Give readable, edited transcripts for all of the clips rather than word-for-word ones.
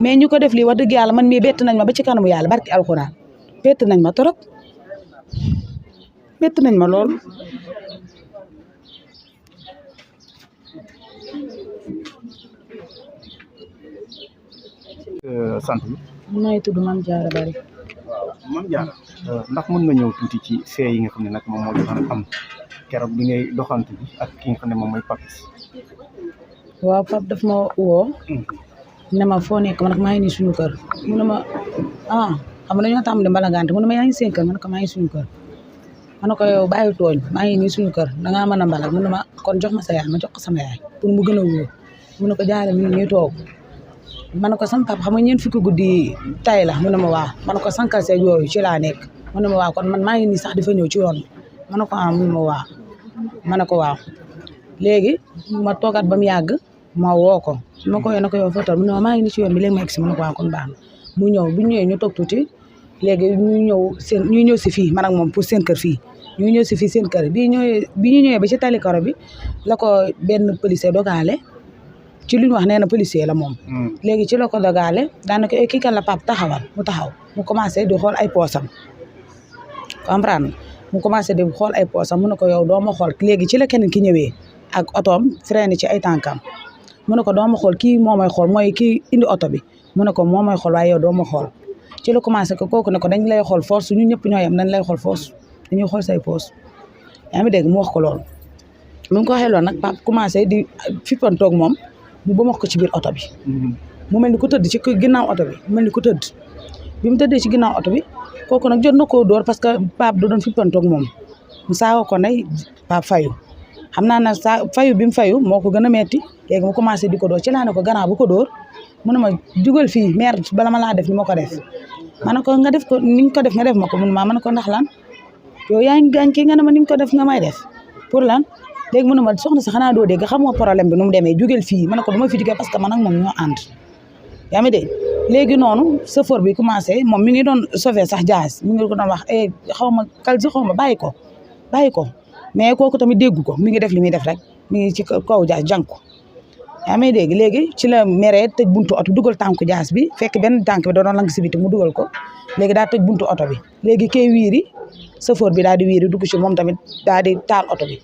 mais ñu ko def lii wax dëgg yàlla man mii bett nañ ma ba ci kanamu yàlla barki alxuraan bett nañ ma trop bett nañ ma lool. sant bi. maa ngi tudd Mame Diarra Bari. waaw Mame Diarra ndax mën nga ñëw tuuti ci fee yi nga xam ne nag moom moo jotoon am keroog bi ngay doxantu bi ak ki nga xam ne moom mooy Papis. waaw Pape daf ma woo. ne ma foo nekk man nag maa ngi nii suñu kër mu ne ma xam nga dañoo tàmm di mbalagante mu ne ma yaa ngi seen kër man nag maa ngi suñu kër ma ne ko yow bàyyi tooñ maa ngi nii suñu kër dangaa mën a mbalag mu ne ma kon jox ma sa yaay ma jox ko sama yaay pour mu gën a wóor mu ne ko jaare mi ngi toog ma ne ko sama papa xam nga ñeent fukki guddi tay la mu ne ma waa ma ne ko sankal see yooyu ci laa nekk mu ne ma waa kon man maa ngi nii sax dafa ñëw ci yoon ma ne ko mu ne ma waa ma ne ko waaw léegi ma toogaat ba mu yàgg ma woo ko ma ko yow na ko yow footal mu ne ma maa ngi nii ci yoon bi léegi ma egg si ma ne ko waa kon baax na mu ñëw bu ñëwee ñu toog tuuti léegi ñu ñëw si fii man ak moom pour seen kër fii ñu ñëw si fii seen kër bi ñu ñëwee ba ci tali karo bi la ko benn policier dogaale ci lu ñu wax nee na policier la moom léegi ci la ko dogaale daanaka kii kan la Pape taxawal mu taxaw mu commencé di xool ay poosam comprendre mu commencé di xool ay poosam mu ne ko yow doo ma xool léegi ci la keneen ki ñëwee ak otoom freiné ci ay tànkam mu ne ko doo ma xool kii moo may xool mooy kii indi oto bi mu ne ko moo may xool waaye yow doo ma xool ci la commencé ko kooku ne ko dañ lay xool force ñun ñëpp ñoo yem dañ lay xool force dañuy xool say poos yaa ngi dégg mu wax ko loolu mu ko waxee loolu nag Pape commencé di fippantoog moom mu ba wax ko ci biir oto bi mu mel ni ku tëdd ci ginnaaw oto bi mu mel ni ku tëdd bi mu tëddee ci ginnaaw oto bi kooku nag jot na koo dóor parce que Pape da doon fippantoog moom mu saawa ko nay Pape fayu xam naa ne fayu bi mu fayu moo ko gën a metti léegi mu commencé di ko dóor ci laa ne ko gannaaw bu ko dóor mu ne ma jugal fii merde bala ma laa def ni ma ko def ma ne ko nga def ko ni nga ko def nga def ma ko mun ma ne ko ndax lan yow yaa ngi gaañ kii nga ne ma ni nga ko def nga may def pour lan léegi mu ne ma soxna si xanaa doo dégg xamoo problème bi nu mu demee jugal fii ma ne ko du ma fi jógee parce que man ak moom ñoo ànd yaa ngi dégg léegi noonu chauffeur bi commencé moom mi ngi doon sauver sax jaas mi ngi ko doon wax xaw ma kalsi xaw ma bàyyi ko mais kooku tamit déggu ko mi ngi def li muy def rek mi ngi ci kaw jaas jànku yaa may dégg léegi ci la meree tëj buntu oto dugal tànku jaas bi fekk benn tànk bi da doon lang si biti mu dugal ko léegi daa tëj buntu oto bi léegi kay wiiri chauffeur bi daal di wiiri dugg ci moom tamit daal di taal oto bi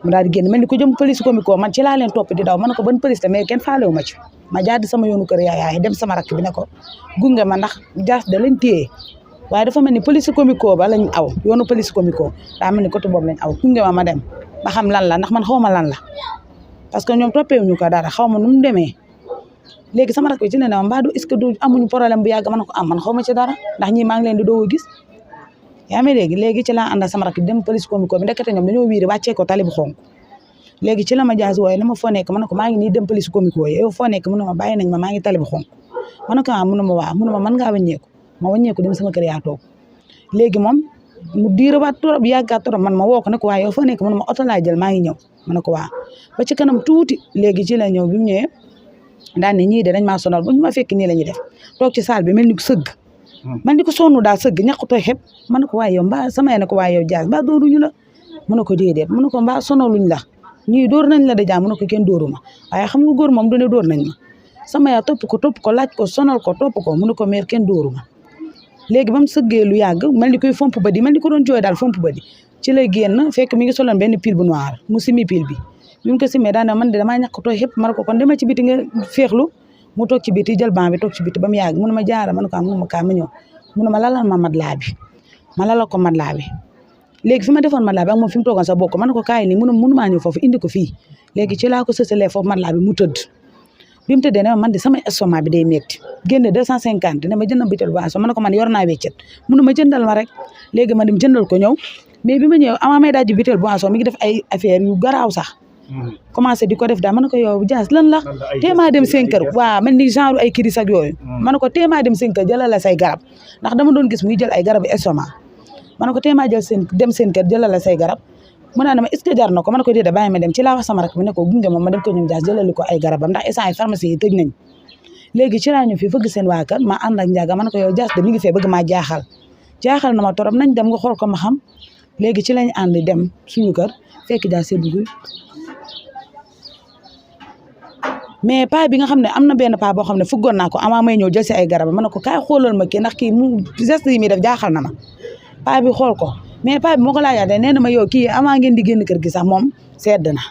mu daal di génn mel ni ko jëm police comico man ci laa leen topp di daw ma ne ko ban police la mais kenn faalewu ma ci ma jaadi sama yoonu kër yaay dem sama rakk bi ne ko gunge ma ndax jaas da lañ téye waaye dafa mel ni police comico ba lañ aw yoonu police comico daa mel ni côté boobu lañ aw gunge ma dem ba xam lan la ndax man xaw ma lan la parce que ñoom toppeewuñu ko dara xaw ma nu mu demee léegi sama rakk bi ci ne ma mbaa du est-ce que du amuñu problème bu yàgg ma ne ko man xaw ma ci dara ndax ñii maa ngi leen di doog a gis yaa ngi dégg léegi ci laa ànd ak sama rakk dem police comico bi ndekete ñoom dañoo wiiri wàccee ko tali bu xonk léegi ci la ma jaas wooye ne ma foo nekk ma ne ko maa ngi nii dem police comico yow foo nekk mu ne ma bàyyi nañ ma maa ngi tali bu xonk ma ne ko mu ne ma waaw mu ne ma mën ngaa wàññeeku ma wàññeeku dem sama kër yaa toog léegi moom mu diirawaat trop yàggaat trop man ma woo ko ne ko waaye yow foo nekk mu ne ma oto laa jël maa ngi ñëw ma ne ko waaw ba ci kanam tuuti léegi ci la ñëw bi mu ñëwee daan ne ñii de dañ maa sonal bu ñu ma fekk nii la ñuy def toog ci salle bi mel ni ko sëgg man di ko sonn daal sëgg ñàkk tooy xeb ma ne ko waaye yow mbaa sama ne ko waaye yow jaas mbaa dóoruñu la mu ne ko déedéet mu ne ko mbaa sonaluñ la ñii dóor nañ la de jaa mu ne ko kenn dóoru ma waaye xam nga góor moom du ne dóor nañ ma sama yaa topp ko laaj ko sonal ko topp ko mu ne ko meer kenn dóoru ma léegi ba mu sëggee lu yàgg mel ni koy fomp ba di mel ni ko doon jooy daal fomp ba di ci lay génn fekk mi ngi soloon benn pile bu noir mu simi pile bi mu ko simee daane man de damaa ñàkk tooy xëpp ma ne ko kon dema ci biti nga féexlu mu toog ci biti jël ban bi toog ci biti ba mu yàgg mu ne ma jaara ma ne ko mu ne ma kaa ma ñëw mu ne ma lalal ma madlaa bi ma lalal ko madlaa bi léegi fi ma defoon madlaa bi ak moom fi mu toogoon sa bokk ma ne ko kaay nii mënu maa ñëw foofu indi ko fii léegi ci laa ko sësalee foofu madlaa bi mu tëdd bi mu tëddee ne ma man de sama estomac bi day metti génne 250 ne ma jëndal bitel boisson ma ne ko man yor naa weccet mu ne ma jëndal ma rek léegi ma dem jëndal ko ñëw mais bi ma ñëw ama may daaj bitel boisson mi ngi def ay affaire yu garaaw sax commencé di ko def daal ma ne ko yow jaas lan la téemaa dem seen kër waaw mel ni genre ay kiris ak yooyu ma ne ko téemaa dem seen kër jëlal la say garab ndax dama doon gis muy jël ay garab estomac ma ne ko téemaa dem seen kër jëlal la say garab mu naa ne ma est-ce que jar na ko ma ne ko déedéet bàyyi ma dem ci laa wax sama rak bi ne ko gunge ma dem ko ñoom jaas jëlali ko ay garabam ndax instant yi pharmacie yi tëj nañ léegi ci laa ñu fii fëgg seen waa kër ma ànd ak njaaga ma ne ko yow jaas de mi ngi fee bëgg maa jaaxal na ma torop nañ dem nga xool ko ma xam léegi ci lañ ànd dem suñu kër fekk jaas see dugg mais paa bi nga xam ne am na benn paa boo xam ne fuggoon naa ko avant may ñëw jël si ay garab ma ne ko kaay xoolal ma kii ndax kii mu geste yi muy def jaaxal na ma paa bi xool ko mais paa bi moo ko laajaatee nee na ma yow kii avant ngeen di génn kër gi sax moom sedd na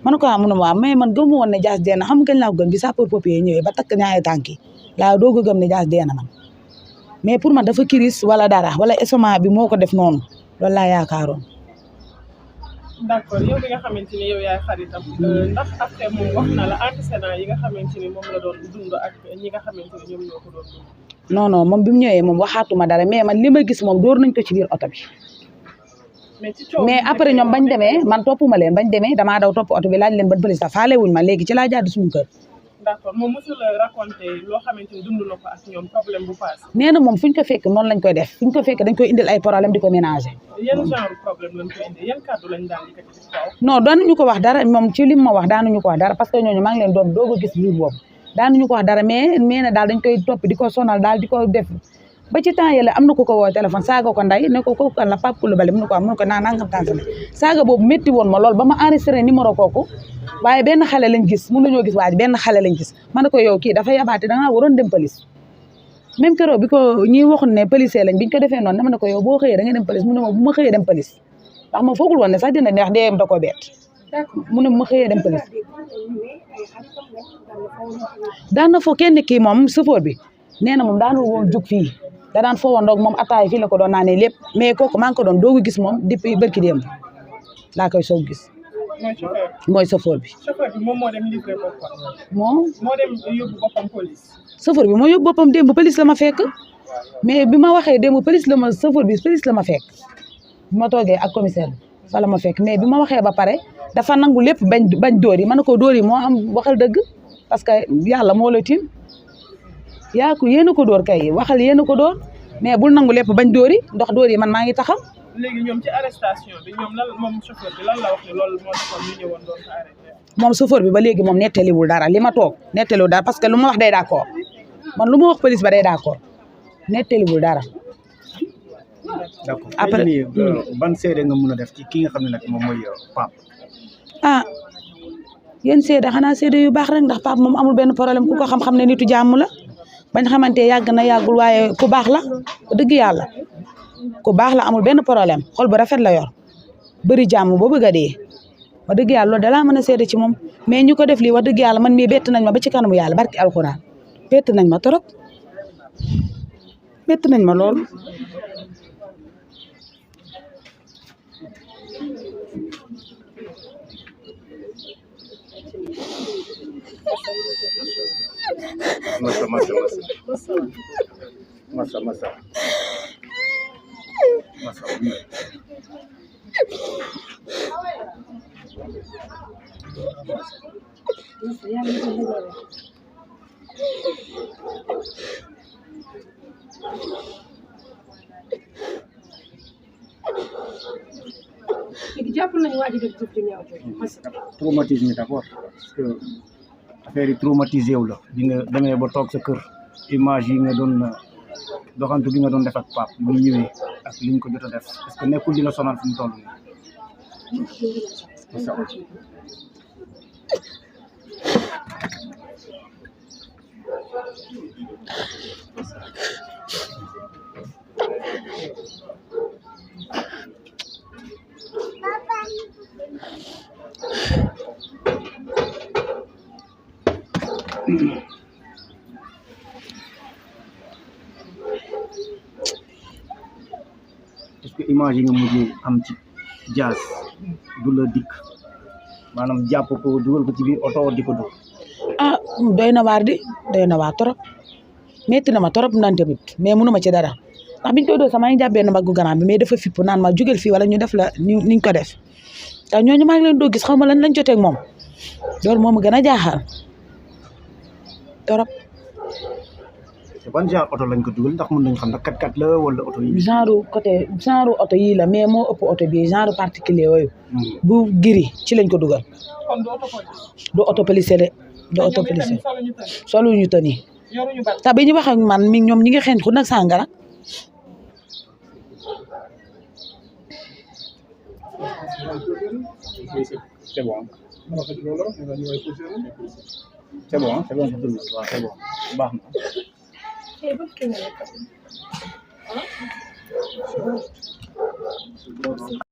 ma ne ko mu ne ma waaw mais man gëmu woon ne jaas dee na xam nga kañ laa ko gëm bi sapeur-pompier ñëwee ba takk ñaari tànk yi laa doog a gëm ne jaas dee na man mais pour man dafa kiris wala dara wala estomac bi moo ko def noonu loolu laa yaakaaroon. d'accord yow bi nga xamante ni yow yaay xaritam ndax après moom wax na la antécédents yi nga xamante ni moom la doon dund ak ñi nga xamante ni ñoom ñoo ko doon dund. non non moom bi mu ñëwee moom waxaatuma dara mais man li ma gis moom door nañ ko ci biir oto bi. mais après ñoom bañ demee man toppuma leen bañ demee damaa daw topp oto bi laaj leen ban police sax faale wuñ ma léegi ci laa jàdd suñu kër. d'accord moom mosul la raconté loo xamante ni dund na ko ak ñoom problème bu paase. nee na moom fu ñu ko fekk noonu lañ koy def fu ñu ko fekk dañ koy indil ay problème di ko ménager. yan genre problème lañ koy indi yan kàddu lañ daan di ci kaw. non daanuñu ko wax dara moom ci lim ma wax daanuñu ko wax dara parce que ñooñu maa ngi leen doon doog a gis jour boobu daanuñu ko wax dara mais nee na daal dañ koy topp di ko sonal daal di ko def ba ci temps yële am na ku ko woo téléphone saaga ko nday ne ko kooku kan la Pape Coulibaly mu ne ko nangam tànn saaga boobu métti woon ma lool ba ma enregistré numéro kooku waaye benn xale lañ gis mun nañoo gis waa ji benn xale lañ gis ma ne ko yow kii dafa yabaate da ngaa waroon dem police même keroog bi ko ñi waxoon ne policier lañ biñ ko defee noonu dama ne ko yow boo xëyee da nga dem police mu ne ma bu ma xëyee dem police ndax ma foogul woon ne sax dina neex deem da ko bett mu ne bu ma xëyee dem police daan na foo kenn kii moom chauffeur bi nee na moom daanul woon jug fii da daan foo woon donc moom ataay fii la ko doon naanee lépp mais kooku maa ngi ko doon doogu gis moom depuis barki démb laa koy soog gis mooy chauffeur bi. chauffeur bi moom moo dem livré boppam. moo dem yóbbu boppam police. chauffeur bi moo yóbbu boppam démb police la ma fekk mais bi ma waxee démb police la ma chauffeur bi police la ma fekk bi ma toogee ak commissaire bi fa la ma fekk mais bi ma waxee ba pare dafa nangu lépp bañ dóor yi ma ne ko dóor yi moo am waxal dëgg parce que yàlla moo la tiim yaa ko yéen a ko dóor kay waxal yéen a ko dóor mais bul nangu lépp bañ dóor yi ndox dóor yi man maa ngi taxaw. léegi ñoom ci arrestation bi ñoom lan moom chauffeur bi lan la wax ne loolu moo taxoon ñu ñëwoon doon ko arrêté. moom chauffeur bi ba léegi moom nettaliwul dara li ma toog nettaliwul dara parce que lu ma wax day d'accord man lu ma wax police ba day d'accord nettaliwul dara. d'accord après ban seede nga mun a def ci ki nga xam ne nag moom mooy Pape. ah yéen seede xanaa seede yu baax rek ndax Pape moom amul benn problème ku ko xam-xam ne nitu jàmm la bañ xamante yàgg na yàggul waaye ku baax la dëgg yàlla ku baax la amul benn problème xol bu rafet la yor bëri jàmm boo bëgg a dee wax dëgg yàlla loolu dalaa mën a seede ci moom mais ñu ko def lii wax dëgg yàlla man mii bett nañ ma ba ci kanamu yàlla barki alxuraan bett nañ ma trop bett nañ ma lool. masa traumatisme d'abord parce que affaire yi traumatisé wu la bi nga demee ba toog sa kër image yi nga doon doxantu bi nga doon def ak Pape bu ñëwee ak liñ ko jot a def est-ce que nekkul dina sonal fu mu toll nii. est-ce que image yi nga mujjee am ci Diaz du la dikk maanaam jàpp ko dugal ko ci biir oto di ko dugg. ah doy na waar di doy na waar trop metti na ma trop naan tamit mais mënu ma ci dara ndax biñ koy doo sama ngi jàpp benn mbaggu gannaaw bi mais dafa fipp naan ma jógel fii wala ñu def la niñ ko def te ñooñu maa ngi leen doo gis xaw ma lan lañ jotee ak moom loolu moom a gën a jaaxal trop. te ban genre oto lañ ko dugal ndax mën nañ xam ndax 4x4 la wala oto yi. genre oto yii la mais moo ëpp oto bi genre particulier yooyu. bu giri ci lañ ko dugal. kon du oto police de du oto police solu ñu tëni te bi ñu wax ak man mi ñoom ñi ngi xeeñ ku nag sàngara. c'est bon. c'est bon c'est bon pour tout le monde waaw c'est bon baax na. Eh, ban kii nga nekk? Ah?